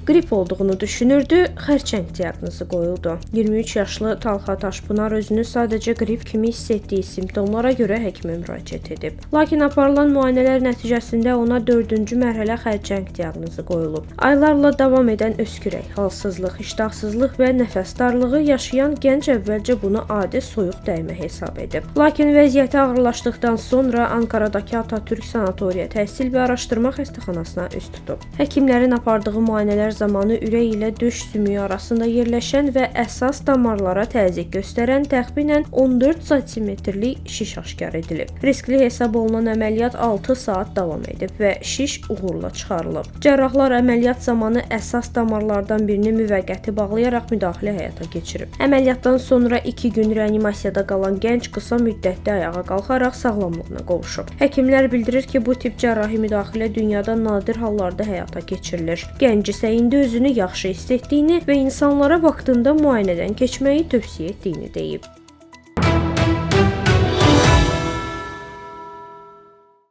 Qrip olduğunu düşünürdü, xərçəng diaqnozu qoyuldu. 23 yaşlı Talha Taşpınar özünü sadəcə qrip kimi hiss etdiyi simptomlara görə həkimə müraciət edib. Lakin aparılan müayinələr nəticəsində ona 4-cü mərhələ xərçəng diaqnozu qoyulub. Aylarla davam edən öskürək, halsızlıq, iştahsızlıq və nəfəs darlığı yaşayan gənc əvvəlcə bunu adi soyuq dəymə hesab edib. Lakin vəziyyəti ağırlaşdıqdan sonra Ankaradakı Atatürk Sanatoriya Təhsil və Araşdırma Xəstəxanasına üz tutub. Həkimlərin apardığı müayinələr zamanı ürək ilə döş sümüyü arasında yerləşən və əsas damarlara təzyiq göstərən təxminən 14 santimetrlik şiş aşkar edilib. Riskli hesab olunan əməliyyat 6 saat davam edib və şiş uğurla çıxarılıb. Cərrahlar əməliyyat zamanı əsas damarlardan birini müvəqqəti bağlayaraq müdaxilə həyata keçirib. Əməliyyatdan sonra 2 gün reanimasiyada qalan gənc qısa müddətdə ayağa qalxaraq sağlamlığına qovuşub. Həkimlər bildirir ki, bu tip cərrahi müdaxilə dünyada nadir hallarda həyata keçirilir. Gənc isə indi özünü yaxşı hiss etdiyini və insanlara vaxtında müayinədən keçməyi tövsiyə etdiyini deyib.